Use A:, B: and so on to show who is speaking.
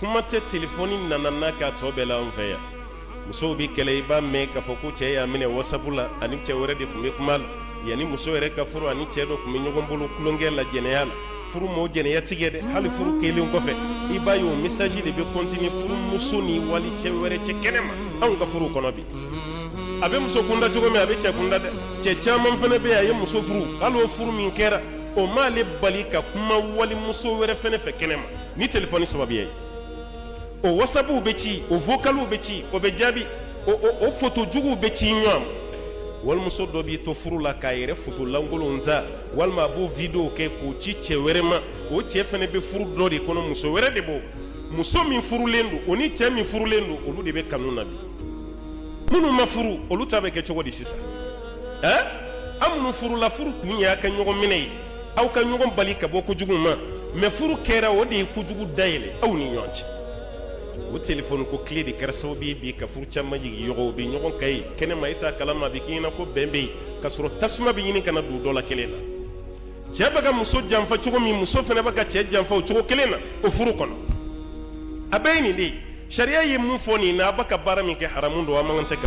A: Kuma tɛ telefɔni nana n'a k'a tɔ bɛɛ la anw fɛ yan. Musow bɛ kɛlɛ, i b'a mɛn k'a fɔ ko cɛ y'a minɛ WhatsApp la, ani cɛ wɛrɛ de tun bɛ kuma la. Yanni muso yɛrɛ ka furu, ani cɛ dɔ tun bɛ ɲɔgɔn bolo tulonkɛ la, jɛnɛya la. Furu m'o jɛnɛya tigɛ dɛ. Hali furu kɛlen kɔfɛ, i b'a ye o message de bɛ continuer furumuso ni wali cɛ wɛrɛ cɛ kɛnɛma. Anw ka furu kɔnɔ bi, a bɛ muso kunda cogo min, a bɛ cɛ kunda dɛ. Cɛ caman fana bɛ yen, a ye muso furu, hali o furu min kɛra, o m'ale bali ka kuma walimuso wɛrɛ fana fɛ kɛnɛma ni telefɔni sababuya ye. O WhatsAppw bɛ ci, o vocalw bɛ ci, o bɛ jaabi, o foto juguw bɛ ci ɲɔgɔn ma. Walimuso dɔ b'i to furu la k'a yɛrɛ foto lankolonw ta, walima a b'o video kɛ k'o ci cɛ wɛrɛ ma. O cɛ fana bɛ furu dɔ de kɔnɔ, muso wɛrɛ de b'o. Muso min furulen don, o ni cɛ min furulen don, olu de bɛ kanu na bi. Minnu ma furu, olu ta bɛ kɛ cogo di sisan? Ɛ, aw minnu furula, furu kun ye aw ka ɲɔgɔn minɛ ye, aw ka ɲɔgɔn bali ka bɔ kojugu ma. Mais furu kɛra, o de ye kojugu dayɛlɛ aw ni ɲɔgɔn cɛ. O telefɔni ko tile de kɛra sababu ye bi ka furu caman jigin ɲɔgɔn. U bɛ ɲɔgɔn kan ye kɛnɛma, e t'a kalama, a bɛ k'i ɲɛna ko bɛn bɛ yen, ka sɔrɔ tasuma bɛ ɲini ka na don dɔ la kelen na. Cɛ bɛ ka muso janfa cogo min, muso fana bɛ ka cɛ janfa o cogo kelen na o furu kɔnɔ. A bɛɛ ye nin de ye. Sariya ye mun fɔ nin na? A bɛ ka baara min kɛ, haramu don, a man kan tɛ.